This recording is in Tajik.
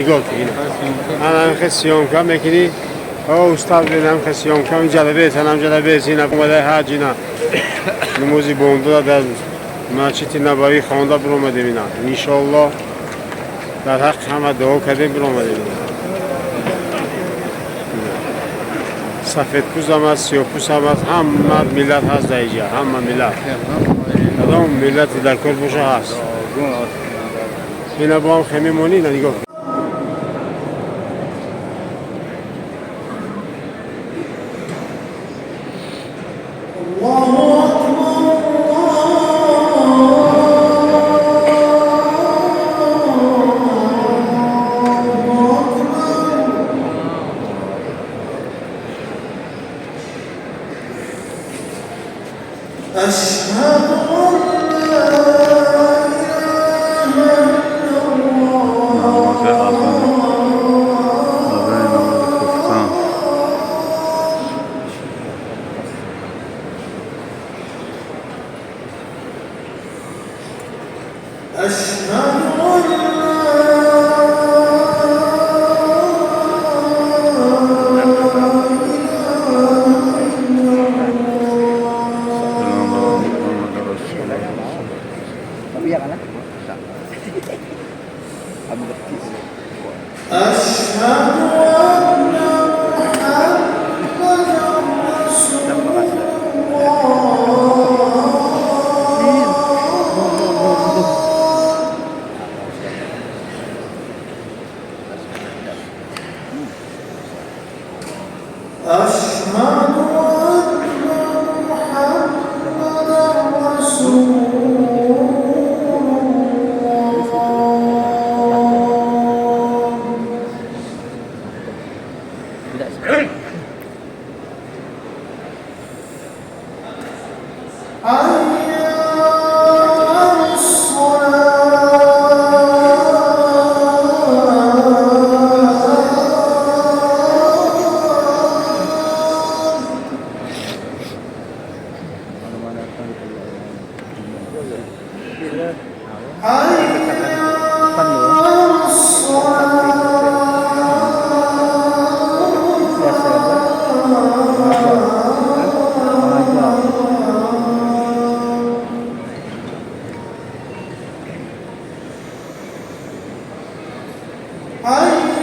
Нигоҳ кун. Ана хе съёмка мекунӣ. О, устад, бинам хе съёмка ҷалабе танам ҷалабе зина омадаи ҳаҷ ина. Намози бомдода дар Масҷиди Набавӣ хонда биромадем ина. Иншоаллоҳ, дар ҳаққи ҳама дуо кардем, биромадем. Сафедпӯстам аст, сиёҳпӯстам аст, ҳама миллат ҳаст дар иҷа, ҳама миллат. Кадом миллати дар кор боша, ҳаст. Ина бо ҳам хе мемонӣ, ина нигоҳ. أشهد أن لا إله إلا الله. نماز اذان، اذان نماز خفتن. أشهد أن لا صلی الله محمد رسول الله. أشهد أن محمدا رسول الله. أشهد أن محمدا رسول الله. حي على الصلاة. حي على الصلاة. حي